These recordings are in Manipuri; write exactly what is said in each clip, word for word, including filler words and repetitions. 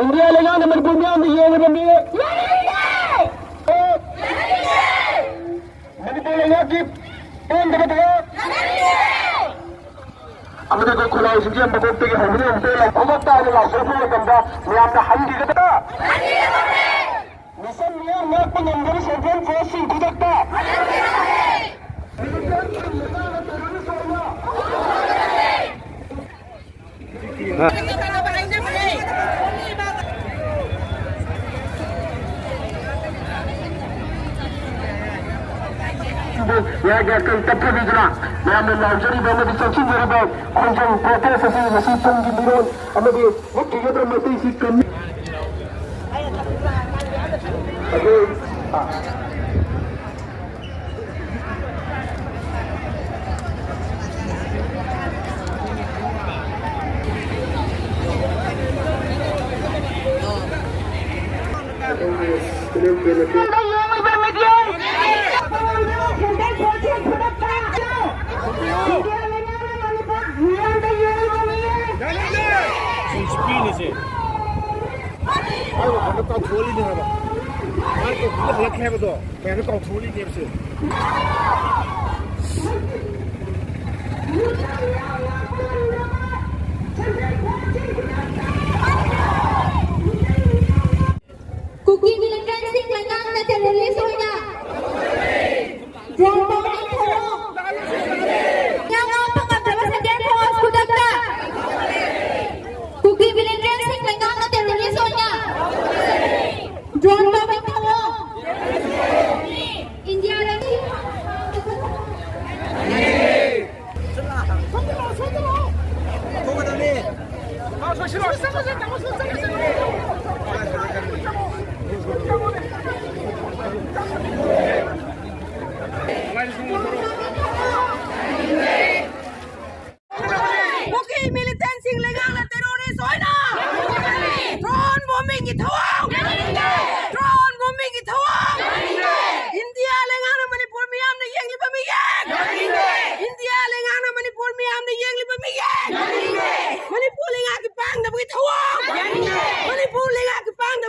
ꯏꯟꯗꯤꯌꯥ ꯂꯩꯉꯥꯛꯅ ꯃꯅꯤꯄꯨꯔ ꯃꯤꯌꯥꯝꯗ ꯌꯦꯡꯂꯤꯕ ꯃꯤ, ꯃꯅꯤꯄꯨꯔ ꯂꯩꯉꯥꯛꯀꯤ ꯄꯦꯟꯗꯕ ꯊꯕꯛ, ꯑꯃꯗꯤ ꯑꯩꯈꯣꯏ ꯈꯨꯟꯅꯥꯏꯁꯤꯡꯁꯦ ꯃꯀꯣꯛꯇꯒꯤ ꯍꯧꯕꯗꯒꯤ ꯑꯃꯨꯛꯇ ꯂꯥꯎꯊꯣꯛꯂꯛꯇ ꯍꯥꯏꯅ ꯂꯥꯎꯊꯣꯔꯛꯄ ꯃꯇꯝꯗ ꯃꯌꯥꯝꯅ ꯍꯟꯈꯤꯒꯗꯕ, ꯃꯤꯆꯝ ꯃꯤꯌꯥꯝ ꯉꯥꯛꯄ ꯉꯝꯗꯕ central forceꯁꯤꯡ ꯈꯨꯗꯛꯇ ꯃꯌꯥꯝꯒꯤ ꯑꯀꯪ ꯇꯞꯊꯕꯤꯗꯨꯅ ꯃꯌꯥꯝꯅ ꯂꯥꯎꯖꯔꯤꯕ ꯑꯃꯗꯤ ꯆꯪꯁꯤꯟꯖꯔꯤꯕ ꯈꯣꯡꯖꯪ protest ꯑꯁꯤ ꯉꯁꯤ ꯇꯨꯡꯒꯤ ꯃꯤꯔꯣꯜ ꯑꯃꯗꯤ ꯃꯨꯠꯈꯤꯒꯗ꯭ꯔꯥ ꯃꯩꯇꯩꯁꯤ ꯀꯝꯃꯤ꯫ ꯑꯗꯨ, ꯑ, ꯁ꯭ꯄꯤꯅꯤꯁꯦ꯫ ꯃꯥꯏ ꯋꯥꯈꯜꯗ ꯀꯥꯎꯊꯣꯛꯍꯜꯂꯤꯅꯦ ꯍꯥꯏꯕ꯫ ꯃꯥꯅ ꯀꯥꯎꯊꯣꯛꯑꯒ ꯍꯜꯂꯛꯈ꯭ꯔꯦ ꯍꯥꯏꯕꯗꯣ ꯃꯌꯥꯝꯗ ꯀꯥꯎꯊꯣꯛꯍꯜꯂꯤꯅꯦꯕꯁꯦ꯫ ꯀꯨꯀꯤ ꯃꯤꯂꯤꯇꯦꯟꯁꯤꯡ ꯂꯩꯉꯥꯛꯅ terrorist ꯑꯣꯏꯅ drone bombing ꯊꯧꯑꯣ꯫ ꯉꯥꯛꯄ ꯉꯝꯗ꯭ꯔꯕ central force ꯈꯨꯗꯛꯇ꯫ ꯀꯨꯀꯤ ꯃꯤꯂꯤꯇꯦꯟꯁꯤꯡ ꯂꯩꯉꯥꯛꯅ terrorist ꯑꯣꯏꯅ drone bombing ꯊꯧꯑꯣ꯫ ꯏꯟꯗꯤꯌꯥꯗꯒꯤ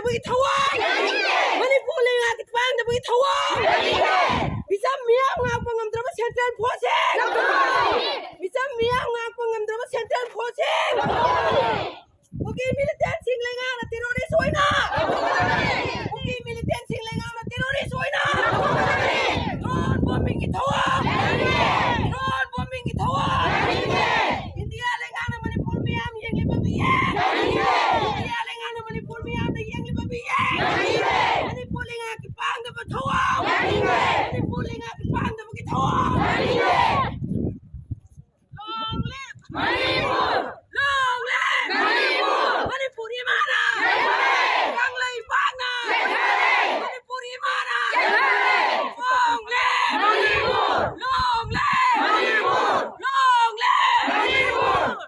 ꯊꯧꯑꯣꯡ! ꯃꯅꯤꯄꯨꯔ ꯂꯩꯉꯥꯛꯀꯤ ꯄꯥꯡꯗꯕꯒꯤ ꯊꯧꯑꯣꯡ! ꯃꯤꯆꯝ ꯃꯤꯌꯥꯝ ꯉꯥꯛꯄ ꯉꯝꯗ꯭ꯔꯕ central force ꯁꯤꯡ! ꯃꯤꯆꯝ ꯃꯤꯌꯥꯝ ꯉꯥꯛꯄ ꯉꯝꯗ꯭ꯔꯕ central force ꯁꯤꯡ! ꯀꯨꯀꯤ militant ꯁꯤꯡ ꯂꯩꯉꯥꯛꯅ terrorist ꯑꯣꯏꯅ! ꯀꯨꯀꯤ militant ꯁꯤꯡ ꯂꯩꯉꯥꯛꯅ terrorist ꯑꯣꯏꯅ! Drone bombing ꯒꯤ ꯊꯧꯑꯣꯡ! Drone bombing ꯒꯤ ꯊꯧꯑꯣꯡ! ꯏꯟꯗꯤꯌꯥ ꯂꯩꯉꯥꯛꯅ ꯃꯅꯤꯄꯨꯔ ꯃꯤꯌꯥꯝ ꯌꯦꯡꯂꯤꯕ ꯃꯤꯠꯌꯦꯡ! ꯏꯟꯗꯤꯌꯥ ꯂꯩꯉꯥꯛꯅ ꯃꯅꯤꯄꯨꯔ ꯃꯤꯌꯥꯝꯗ ꯌꯦꯡꯂꯤꯕ ꯃꯤꯠꯌꯦꯡ! ꯃꯅꯤꯄꯨꯔ ꯂꯩꯉꯥꯛꯀꯤ ꯄꯥꯡꯗꯕ ꯊꯧꯑꯣꯡ! ꯃꯅꯤꯄꯨꯔ ꯂꯩꯉꯥꯛꯀꯤ ꯄꯥꯡꯗꯕꯒꯤ ꯊꯧꯑꯣꯡ! Long live Manipur! Long live Manipur! Manipur ꯏꯃꯥꯅ! ꯀꯪꯂꯩꯄꯥꯛꯅ! ꯃꯅꯤꯄꯨꯔ ꯏꯃꯥꯅ! Long live Manipur! Long live Manipur! Long live Manipur!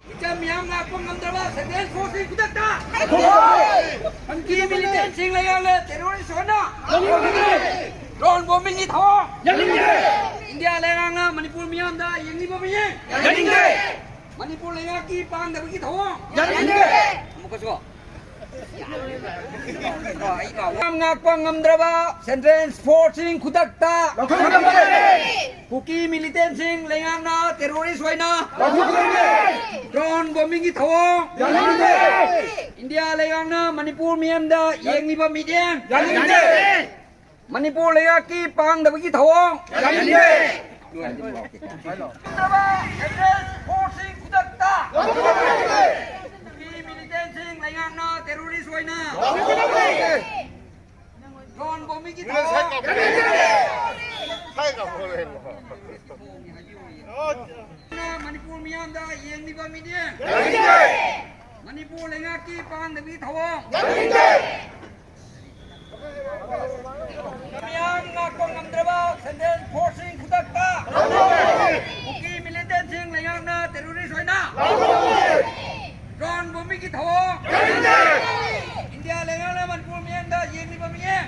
ꯃꯤꯆꯝ ꯃꯤꯌꯥꯝ ꯉꯥꯛꯄ ꯉꯝꯗ꯭ꯔꯕ central force ꯁꯤꯡ ꯈꯨꯗꯛꯇ! ꯀꯨꯀꯤ militant ꯁꯤꯡ ꯂꯩꯉꯥꯛꯅ terrorist ꯑꯣꯏꯅ! Drone bombing ꯒꯤ ꯊꯧꯑꯣꯡ! ꯏꯟꯗꯤꯌꯥ ꯂꯩꯉꯥꯛꯅ ꯃꯅꯤꯄꯨꯔ ꯃꯤꯌꯥꯝꯗ ꯌꯦꯡꯂꯤꯕ ꯃꯤꯠꯌꯦꯡ! ꯃꯅꯤꯄꯨꯔ ꯂꯩꯉꯥꯛꯀꯤ ꯄꯥꯡꯗꯕꯒꯤ ꯊꯧꯑꯣꯡ! ꯑꯃꯨꯛꯀꯁꯨ꯫ ꯃꯤꯌꯥꯝ ꯉꯥꯛꯄ ꯉꯝꯗ꯭ꯔꯕ central force ꯁꯤꯡ ꯈꯨꯗꯛꯇ! ꯀꯨꯀꯤ militant ꯁꯤꯡ ꯂꯩꯉꯥꯛꯅ terrorist ꯑꯣꯏꯅ! Drone bombing ꯒꯤ ꯊꯧꯑꯣꯡ! ꯏꯟꯗꯤꯌꯥ ꯂꯩꯉꯥꯛꯅ ꯃꯅꯤꯄꯨꯔ ꯃꯤꯌꯥꯝꯗ ꯌꯦꯡꯂꯤꯕ ꯃꯤꯠꯌꯦꯡ! ꯃꯅꯤꯄꯨꯔ ꯂꯩꯉꯥꯛꯀꯤ ꯄꯥꯡꯗꯕꯒꯤ ꯊꯧꯑꯣꯡ! Central force ꯁꯤꯡ ꯈꯨꯗꯛꯇ! ꯀꯨꯀꯤ militant ꯁꯤꯡ ꯂꯩꯉꯥꯛꯅ terrorist ꯑꯣꯏꯅ! Drone bombing ꯒꯤ ꯊꯧꯑꯣꯡ! ꯃꯅꯤꯄꯨꯔ ꯃꯤꯌꯥꯝꯗ ꯌꯦꯡꯂꯤꯕ ꯃꯤꯠꯌꯦꯡ! ꯃꯅꯤꯄꯨꯔ ꯂꯩꯉꯥꯛꯀꯤ ꯄꯥꯡꯗꯕꯒꯤ ꯊꯧꯑꯣꯡ! ꯁꯦꯟꯇ꯭ꯔꯦꯜ ꯐꯣꯔꯁꯁꯤꯡ ꯈꯨꯗꯛꯇ ꯀꯨꯀꯤ ꯃꯤꯂꯤꯇꯦꯟꯁꯤꯡ ꯂꯩꯉꯥꯛꯅ ꯇꯦꯔꯣꯔꯤꯁ ꯑꯣꯏꯅ ꯗ꯭ꯔꯣꯟ ꯕꯣꯝꯕꯤꯡꯒꯤ ꯊꯧꯑꯣꯡ ꯏꯟꯗꯤꯌꯥ ꯂꯩꯉꯥꯛꯅ ꯃꯅꯤꯄꯨꯔ ꯃꯤꯌꯥꯝꯗ ꯌꯦꯡꯂꯤꯕ ꯃꯤꯠꯌꯦꯡ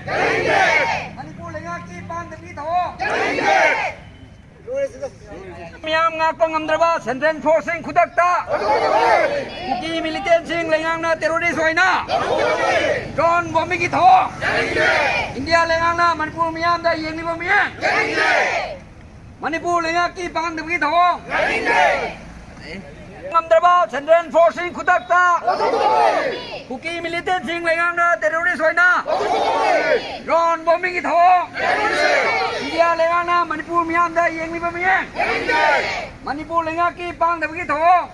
ꯃꯅꯤꯄꯨꯔ ꯂꯩꯉꯥꯛꯀꯤ ꯄꯥꯡꯗꯕꯒꯤ ꯊꯧꯑꯣꯡ ꯃꯤꯌꯥꯝ ꯉꯥꯛꯄ ꯉꯝꯗ꯭ꯔꯕ ꯁꯦꯟꯇ꯭ꯔꯦꯜ ꯐꯣꯔꯁꯁꯤꯡ ꯈꯨꯗꯛꯇ ꯀꯨꯀꯤ ꯃꯤꯂꯤꯇꯦꯟꯁꯤꯡ ꯂꯩꯉꯥꯛꯅ ꯇꯦꯔꯣꯔꯤꯁ ꯑꯣꯏꯅ ꯗ꯭ꯔꯣꯟ ꯕꯣꯝꯕꯤꯡꯒꯤ ꯊꯧꯑꯣꯡ ꯏꯟꯗꯤꯌꯥ ꯂꯩꯉꯥꯛꯅ ꯃꯅꯤꯄꯨꯔ ꯃꯤꯌꯥꯝꯗ ꯌꯦꯡꯂꯤꯕ ꯃꯤꯠꯌꯦꯡ ꯃꯅꯤꯄꯨꯔ ꯂꯩꯉꯥꯛꯀꯤ ꯄꯥꯡꯗꯕꯒꯤ ꯊꯧꯑꯣꯡ ꯉꯝꯗ꯭ꯔꯕ ꯁꯦꯟꯇ꯭ꯔꯦꯜ ꯐꯣꯔꯁꯁꯤꯡ ꯈꯨꯗꯛꯇ ꯀꯨꯀꯤ ꯃꯤꯂꯤꯇꯦꯟꯁꯤꯡ ꯂꯩꯉꯥꯛꯅ ꯇꯦꯔꯣꯔꯤꯁ ꯑꯣꯏꯅ ꯗ꯭ꯔꯣꯟ ꯕꯣꯝꯕꯤꯡꯒꯤ ꯊꯧꯑꯣꯡ ꯏꯟꯗꯤꯌꯥ ꯂꯩꯉꯥꯛꯅ ꯃꯅꯤꯄꯨꯔ ꯃꯤꯌꯥꯝꯗ ꯌꯦꯡꯂꯤꯕ ꯃꯤꯠꯌꯦꯡ ꯃꯅꯤꯄꯨꯔ ꯂꯩꯉꯥꯛꯀꯤ ꯄꯥꯡꯗꯕꯒꯤ ꯊꯧꯑꯣꯡ